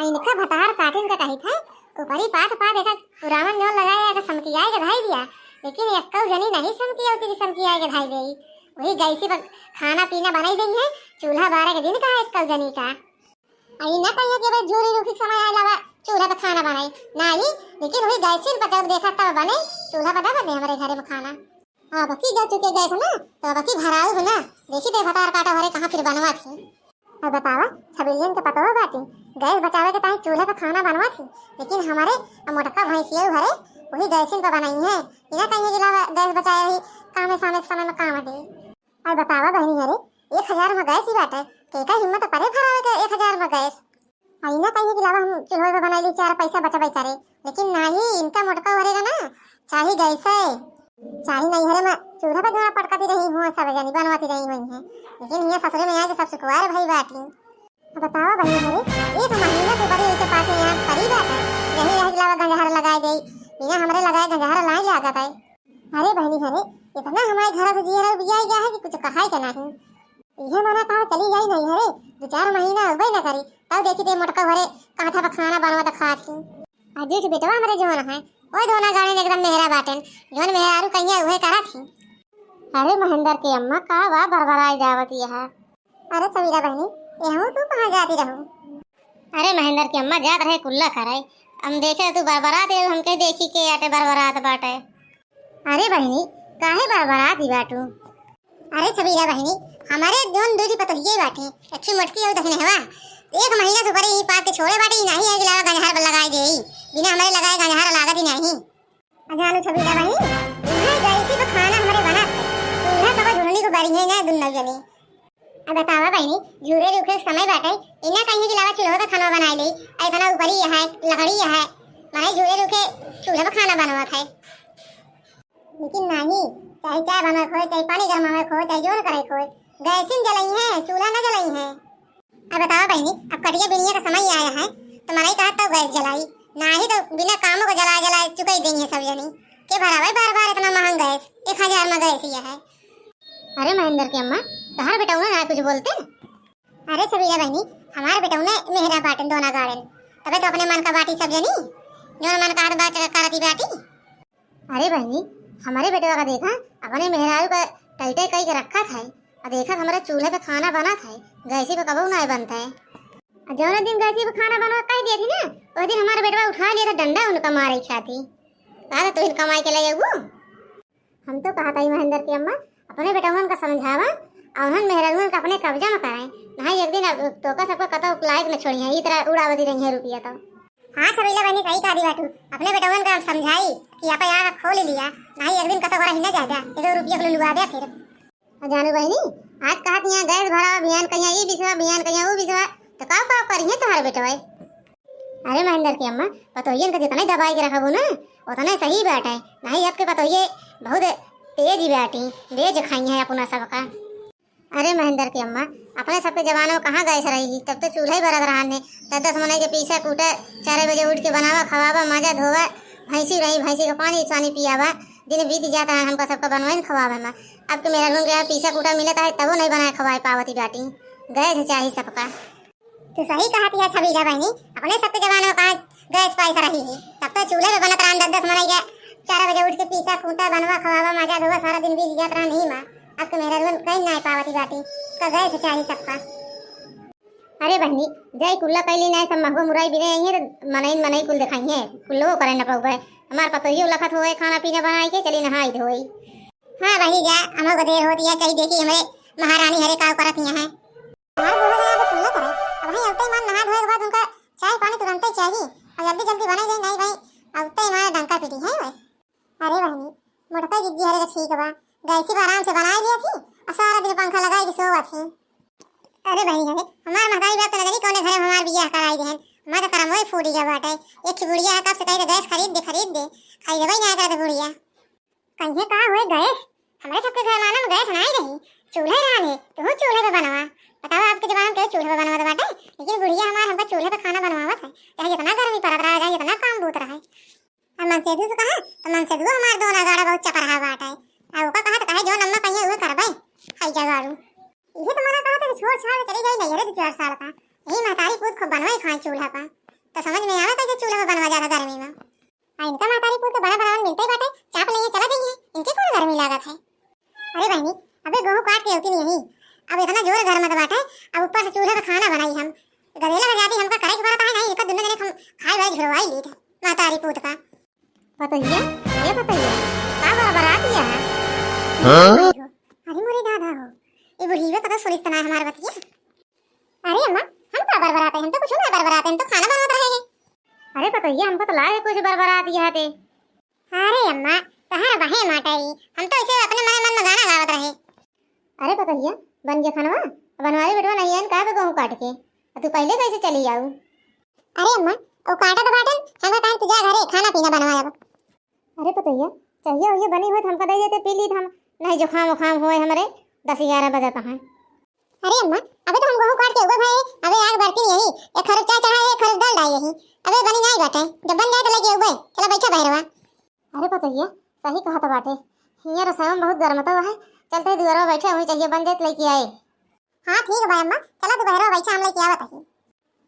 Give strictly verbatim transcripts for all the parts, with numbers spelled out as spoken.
इनका भतार काटिन का कही था, ऊपरी पात पात एक पुरावन जौन लगाए, एक समकियाए के धाई दिया, लेकिन एक्कौ जनी नहीं समकिया उतरी, समकियाए के धाई देई। वही गैसी पर खाना पीना बनाई देई है, चूल्हा बारे के दिन का है एक्कौ जनी का। आई ना कहिए कि भाई झूरी रूखी के समय आए लावा चूल्हा पे खाना बनाई, नहीं, लेकिन वही गैसी पर जब देखा तब बने, चूल्हा पर ना बने हमारे घरे में खाना। अब की जब चुके गैस ना, तो अब की भराऊ हो ना, देखी दे भतार काटा हरे कहाँ फिर बनवा थी। अब बतावा, छबिलियन के पतवा बाटी, गैस बचावे के ताई चूल्हे पे खाना बनवा थी, लेकिन हमारे मोटका भैंसिया हरे वही गैसिन पे बनाई है। इना कहिए कि लावा गैस बचाए रही, कामे सामे के समय में काम दे। अब बतावा बहनी हरे, एक हजार में गैस ही बाटे, केका हिम्मत परे भरावे के एक हजार में गैस। आ इना कहिए कि लावा हम चूल्हे पे बनाई ली, चार पैसा बचबे करे, लेकिन नाही, इनका मोटका हरे का ना, चाही गैसे, चाही नहीं हरे में चूल्हे पे जौन पटकती रही हुआ सब जनी बनवाती रही हुई है, लेकिन हियाँ ससुरे में आए के सब सुकुवार भई बाटी। अब बतावा बहनी हरे, एक महीना से बड़ी इनके पास यहाँ परी बात है, यही रह के लावा गंजहर लगाए दे, बिना हमरे लगाए गंजहर लाए लागत है। अरे बहनी हरे, इतना हमारे घर से जियरा उबिया गया है कि कुछ कहाई के नहीं। इहे मना कहा चली जाई नहीं हरे, दो चार महीना होबे न करी, तब देखी दे मोटका हरे कहाँ था खाना बनवा तो खात ही। आ देख बेटवा हमरे जौन है, ओए दोना गाड़े एकदम मेहरा बाटन, जौन मेहरारू कहिया उहे करत ही। अरे महेंद्र के अम्मा का बा बरबराई जावत यह। अरे छबीला बहनी, एहू तू कहाँ जाती रहू? अरे महेंद्र के अम्मा जात रहे कुल्ला करे, हम देखे तू बरबरात है, हमके देखी के आटे बरबरात बाटे। अरे बहनी, काहे बरबरात ही बाटू? अरे छबीला बहनी, हमारे जौन दू ठी पतोहिए बाटे, एक ठी मोटकी और दहिने हवा, एक महीना से ऊपर ही पाक के छोड़े बाटे, ही नहीं है कि लावा गंजहर पर लगाए दे, बिना हमारे लगाए गंजहर लागत ही नहीं। अजानो छबीला बहनी, इहे गैसी पे खाना हमारे बना, चूल्हा कबो झुलनी को बारी है ना दुन्नौ जने। अब बतावा बहनी, झूरे रूखे के समय बाटे, इना कहिए कि लावा चूल्हा पे खाना बनाए ले, ऐसा ऊपरी है, लकड़ी है, माने झूरे रूखे चूल्हा पे खाना बनवत है। लेकिन नाही, चाहे चाय बनावे खोए, चाहे पानी गरमावे खोए, चाहे जौन करे खोए, गैसिन जलाई है, चूल्हा न जलाई है। अब बतावा बहनी, अब कटिया बिनिया का समय आया है, तो मनई कहा तब गैस जलाई, नाही तो बिना कामों को जलाए जलाए चुकाई देंगे सब जनी। के भरावे बार बार इतना महंग गैस, एक हजार में गैस ही है। अरे महेंद्र के अम्मा, तहार बेटौना ना कुछ बोलते? अरे छबीला बहनी, हमार बेटौने मेहरा बाटन दोना गाड़न, तबे तो अपने मन का बाटी सब जनी, जौन मन का बात करती बाटी। अरे बहनी, हमारे बेटवा का देखा, अपने मेहरारू का टाइटे कई के रखा था, और देखा हमारे चूल्हे पे खाना बना था, गैसी पे कबो ना बनता है। और जौन दिन गैसी पे खाना बनवा कह दिया थी ना, उस दिन हमारा बेटवा उठा लिया था डंडा उनका मारे खाती। कहा था, "तू ही कमाई के ले अबू।" हम तो कहा था, "ई महेंद्र की अम्मा, अपने बेटवन का समझावा, और उन्हन मेहरारुअन का अपने कब्जा में कराए, नहीं एक दिन अब तोका सबको कतौ लायक न छोड़िए, ई तरह उड़ावती रही है रुपया तो।" हाँ छबीला बहनी, सही कहा दी बाटू, अपने बेटवन का हम समझाई कि आप यहाँ खोल लिया, नहीं एक दिन कतौ रही न जाएगा, ये तो रुपया को लुलुआ दे फिर। अजानो बहनी, आज कहत यहाँ गैस भरा, बिहान कहिया ई बिसवा, बिहान कहिया ऊ बिसवा, तो का का करिए तुम्हारे बेटवा? अरे महेंद्र की अम्मा, पतोहियन के जितने दबाई के रखबू ना, उतने सही बाटे। नहीं, अब के पतोहिए बहुत तेज बाटी, बेच खाई है अपना सबका। अरे महेंद्र की अम्मा, अपने सबके जमाना में कहाँ गैस रही, तब तो चूल्हा ही बरत रहन है। दस दस मनई के पीसा कूटा, चार बजे उठ के बनावा, खवावा, माजा धोवा, भैंसी रही, भैंसी के पानी सानी पियावा, दिन बीत जाता है, हमका सबका बनवाइन खवावे में। अब के मेहरारून के यहाँ पीसा कूटा मिलता है, तबो नहीं बनाए खवाए पावती बाटी। गैस चाही सबका। तू सही कहत है छबीला बहनी, अपने सबके जमाना में कहाँ गैस पैसा रही है, तब तो चूल्हे पे बनत रहन, दस दस मनई के चार बजे उठ के पीसा कूटा, बनवा, खवावा, माजा धोवा, सारा दिन बीत जात रहन ही माँ। अब के मेहरारून कहीं नहीं पावती बाटी, तो गैस चाही सबका। अरे बहनी, जय कुल्ला कैली नहीं, सब महुआ मुराई बिने आई है, तो मनई मनई कुल दिखाई है, कुल्लो करे न पउबे। हमार पतोहियो लखत होए खाना पीना बनाई के, चली नहाई धोई। हाँ बहनी जा, हमो को देर होती है, चली देखी हमरे महारानी हरे का करत यहाँ है। हमार बूढ़ा जरा तो कुल्ला करे, अब भाई अबते मान नहा धोए के बाद उनका चाय पानी तुरंते चाहिए, और जल्दी जल्दी बनाई जाए, नहीं भाई अबते मान डंका पीटी है भाई। अरे बहनी, मोटका जिज्जी हरे का ठीक बा, गैसी पर आराम से बनाई लिया थी, और सारा दिन पंखा लगाई के सोवत थी। अरे बहनी हरे, हमार महतारी बाप तो न जानी कौने घरे में हमार बियाह कराई देहन, हमार तो करमोए फूटी गया बाटे। एक ही बुढ़िया है, कब से कही तो गैस खरीद दे, खरीद दे, खरीदबे नहीं करत बुढ़िया। कहिए का हुए गैस? हमरे सबके घर मालूम गैस नहीं रही, चूल्हे रहन है, तू चूल्हे पे बनवा। बताओ आपके जमाना में के चूल्हे पे बनवत बाटे, लेकिन बुढ़िया हमार हमका चूल्हे पे खाना बनवावत है, चाहे जितना गर्मी पड़त रहे, चाहे जितना काम बूत रहे। अब मनसेधु से कहा, तो मनसेधु हमार दोना गाड़ा बहुत चपरहा बाटे। अब ओका कहा तो कहे, "जो अम्मा कहिए उहे करबे, खाई जा गाड़ू।" इहे तो मना कहा था कि छोड़ छाड़ के चली जाई नैहरे दो चार साल का। यही महतारी पूत खूब बनवाई खाई चूल्हा पर। तो समझ में आवे कैसे चूल्हा में बनवा जाता गर्मी में। आ इनका महतारी पूत के बड़ा बनावन मिलते ही बाटे, चाप लेइहे चला जाइए, इनके कौन गर्मी लागत है। अरे बहनी, अबे गेहूं काट के होती नहीं, अब इतना जोर घर में बाटे, अब ऊपर से चूल्हे पे खाना बनाई हम। गदेला का जाती हमका करे के पड़ता है, नहीं इनका दोनों जने हम खाए वाले झुरवाई लीत है महतारी पूत का। पतोहिया, ए पतोहिया, का बरबरात है? हाँ? अरे मोरे दादा हो, ये बुढ़ीवे कदा सुनिस तना हमार बतिया। अरे अम्मा, हम का बरबराते, हम तो कुछ ना बरबराते, हम तो खाना बनावत रहे हैं। अरे पतोहिया, हमको तो लागे कुछ बरबरात है ते। अरे अम्मा, तहार बहे माटाई, हम तो ऐसे अपने मन मन में गाना गावत रहे। अरे पतोहिया, बन गया खानवा? बनवारी बेटवा नहीं आइन का बे गेहूं काट के? आ तू पहले कैसे चली जाऊ? अरे अम्मा, वो काटा तो बाटन, हम कहा तू जा घरे खाना पीना बनवा अब। अरे पतोहिया, चाहिए उहिए बनी होत हमका दे देते, पी लीत हम, नहीं जुकाम उखाम होए हमरे, दस ग्यारह बजत हैं। अरे अम्मा, अबे तो हम गेहूं काट के उबे भए, अबे आग बरती नहीं यही, एक खरुक चाय चढ़ा है, एक खरुक दाल डाई यही, अबे बनी नहीं बाटे, जब बन जाए तो लेके उबे, चला बैठा बहरवा। अरे पतोहिया, सही कहत बाटे, हियाँ रसोई में बहुत गरम तो है, चलते दुआरवा बैठे वहीं चाहिए बन जाए तो लेके आए। हाँ ठीक बा अम्मा, चला तू बहरवा बैठा, हम लेके आवत हई।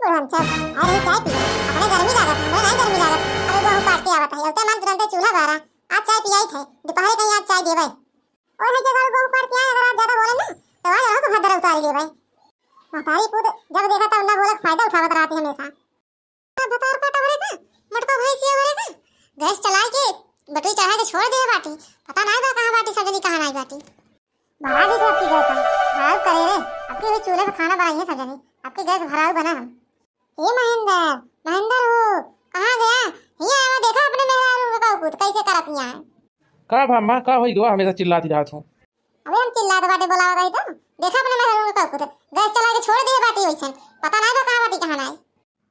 बुढ़न चल, अरे चाय पी, अपने गर्मी लागत, हमरे नहीं गर्मी लागत। अरे गेहूं काट के आवत है, उतने मन तुरंते चूल्हा बारा, आज चाय पियाई थे, दोपहरे कहीं आज चाय देवे। ओए है जगह गेहूं काट के आए, अगर आज ज्यादा बोले ना, तो आज अहू को भद्दर उतार देवे। महतारी पूत जब देखा तब ना बोले, फायदा उठावत रहती हमेशा। भतार काटा भरे का, मोटका भैंसिया भरे का, गैस चलाए के, बटुई चढ़ा के छोड़ दे बाटी, पता नहीं बा कहाँ बाटी, सजनी कहाँ नहीं बाटी। बड़ा भी आपकी गैस है, खराब करे रे। आपके भी चूल्हे पे खाना बनाई है सजनी, आपकी गैस भराऊ बना हम। ए महेंद्र, महेंद्र हो, कहाँ गया? हिया आवा, देखा अपने मेहरारू का कुत कैसे करत हिया है। का भा अम्मा, का होई गवा, हमेशा चिल्लाती रहत हो। अबे हम चिल्लात बाटे, बोलावत रही तो, देखा अपने मेहरारू का कुत, गैस चला के छोड़ दिए बाटी वैसन, पता नहीं बा कहाँ बाटी कहाँ नहीं।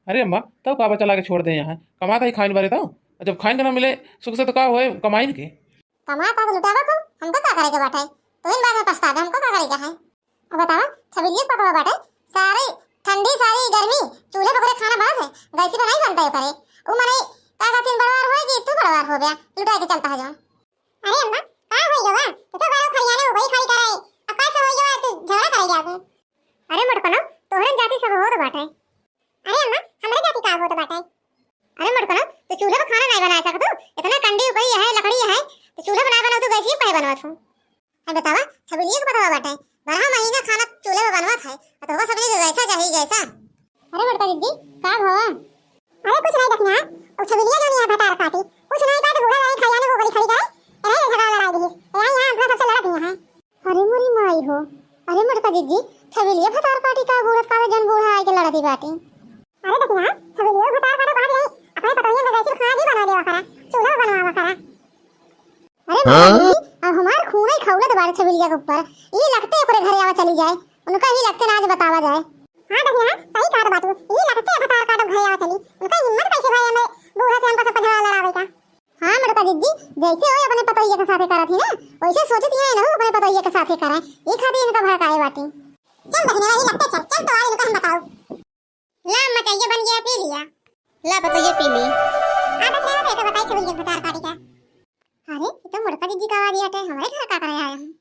अरे अम्मा, तब का बा चला के छोड़ दे यहाँ, कमात ही खाइन बारे तो, जब खाइन के ना मिले सुख से तो का होए कमाइन के। कमात आज लुटावा खूब, हमको का करे के बाटे? तो इन बाद में पछतावे, हमको का करे के है? अब बतावा, छबिलिया पकवा बाटे, सारी ठंडी सारी गर्मी, चूल्हे पर खाना बनत है, गैसी पर नहीं बनता है करे। उ मने का कहतीन बड़वार होए कि तू बड़वार हो गया, लुटा के चलता है जो। अरे अम्मा, का होई गवा? तू तो बारो खरियाने उबई खड़ी करे, अब कैसे होई गवा तू झगड़ा करे जाबे? अरे मोटकनो, तोहरन जाति सब होत बाटे। अरे अम्मा, हमरे जाति का होत बाटे? अरे मोटकनो, तू चूल्हे पर खाना नहीं बना सकत हो? इतना कंडी उपरी है, लकड़ी है, तो चूल्हे पर ना बनाओ, तू गैसिए पर बनवत हो। अरे बतावा, छबिलिए के बतावा बाटे, बारह महीना खाना चूल्हे पर बनवत है, और तोहका सबने के गैसा चाहिए, गैसा। अरे मोटका दीदी, का भवा? अरे कुछ नहीं दखिना, वो छबिलिया जो नहीं है भतार काटी, कुछ नहीं बात बूढ़ा जाए खाया ने वो बड़ी खड़ी करे, इन्हें झगड़ा लड़ाई दी, यहाँ, यहाँ अपना सबसे लड़त यहाँ है। अरे मोरी माई हो, अरे मोटका दीदी, छबिलिया भतार काटी का बूढ़त का जन बूढ़ा आए के लड़ती बाटी। अरे दखिना, छबिलिया भतार काटा बात नहीं, अपने पतोहिया में गैसी खाना जी बना देवा करा, चूल्हा बनवावा करा। अरे मोटका दीदी, अब हमार खून ही खौलत बारे छबिलिया के ऊपर, ये लगते ओकरे घरे आवा चली जाए, उनका ही लगते ना आज बतावा जाए। हाँ दखिना, सही कहत बाटू, ये लगते भतार काटा घरे आवा चली, उनका हिम्मत कैसे भाई हमें बूढ़ा से हमका सब झगड़ा लड़ावे का। हाँ मोटका दीदी, जैसे होए अपने पतोहिया के साथे करत ही ना, वैसे सोचत ही है ना अपने पतोहिया के साथे करे, ये खातिर इनका भड़काए बाटी। चल दखिना, ये लगते चल, चल तो आज इनका हम बताऊ। ला अम्मा, चाहिए बन गया, पी लिया। ला पतोहिया पी ली। आ बस रहा तो बताई छबिलिया भतार काटी का। अरे, ये तो मोटका दीदी का आवाज आटे, हमारे घर का करे आए हैं।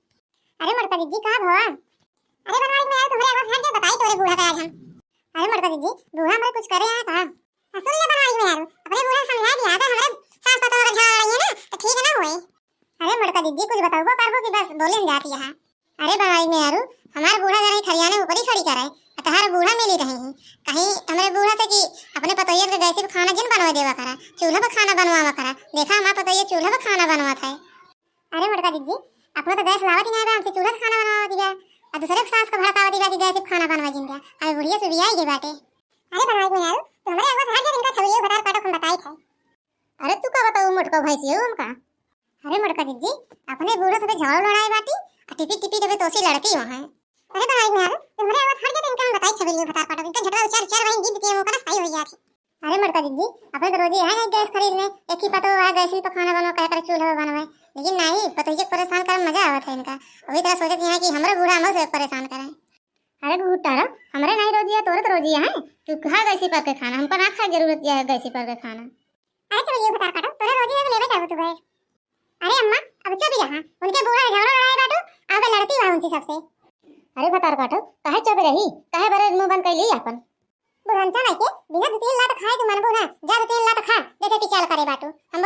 अरे मोटका दीदी, का भवा? अरे बनवारी में यार, तुम्हारे आवाज हट गया, बताई तोरे बूढ़ा का आज हम। अरे मोटका दीदी, बूढ़ा हमारे कुछ करे हैं का? आ, सुन ले बनवारी में यार, अपने बूढ़ा समझा दिया, अगर हमारे सास पतोह अगर झगड़ा लड़ाई है ना, तो ठीक ना होए। अरे मोटका दीदी, कुछ बताओ करबो कि बस बोले न जाती है। अरे बनवारी में यार, हमारे बूढ़ा जरा खरियाने ऊपर ही खड़ी करे, आ तहार बूढ़ा मिली रही हैं। कहीं हमारे बूढ़ा से कि अपने पतोहियन के गैस पे खाना जिन बनवा देवा करा, चूल्हा पर खाना बनवावा करा। देखा हमारे पतोहिया चूल्हा पर खाना बनवा था। अरे मोटका दीदी, अपना तो गैस लावत ही नहीं बा, हमसे चूल्हा से खाना बनावत ही बा। आ दूसरे के सास को भड़कावत ही बा कि गैस पे खाना बनवा जिन द्या। अबे बुढ़िया से बियाह ही बाटे। अरे बनवाई में यार, तो हमारे आवाज हट गया, इनका छबिलिया भतार काटो हम बताई थे। अरे तू का बताऊ मोटका भैंसिया हमका? अरे मोटका दीदी, अपने बूढ़ा से झगड़ो लड़ाई बाटी, आ टिपी टिपी जबे तोसी लड़ती हो हैं। अरे बनवारी में यार, तुम्हारे आवाज हट गया तो इनका हम बताई छबिलिया भतार काटो, इनका झगड़ा उचार उचार वहीं जीत के वो करा सही हो जाती। अरे मोटका दीदी, अपने तो रोजी है गैस खरीदने, एक ही पतो है गैस पे खाना बनवा, कह कर चूल्हा पे बनवाए, लेकिन नहीं, पतोहिया के परेशान करे मजा आवत है इनका। वही तरह सोचत यहाँ कि हमरा बूढ़ा हमसे परेशान करें। अरे घुट्टा रो, हमरे नहीं रोजी है, तोरे तो रोजी है, तू खा गैसी पर के खाना, हमको ना खाए जरूरत है गैसी पर के खाना। अरे छबिलिया भतार काटो, तोरे रोजी है तो लेबे करबो तू गैस। अरे अम्मा, अब चुप ही रहा, उनके बूढ़ा झगड़ा लड़ाई बाटू, अब लड़ती हुआ उनसे सबसे। अरे भतार काटो, काहे चुप रही, काहे बरे मुंह बंद कर ली अपन? बुढ़नचा नहीं के, बिना दो तीन लात खाए के मनबो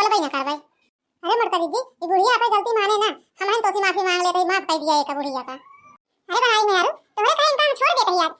करबै ना करबै। अरे मोटका दीदी, ई बुढ़िया आपन गलती माने ना, हमहन तोसी माफी मांग लेत हई, माफ कर दिया एक बुढ़िया का। अरे बनाई मेहरारू, तोहरे कहे इनका हम छोड़ देत हई आज,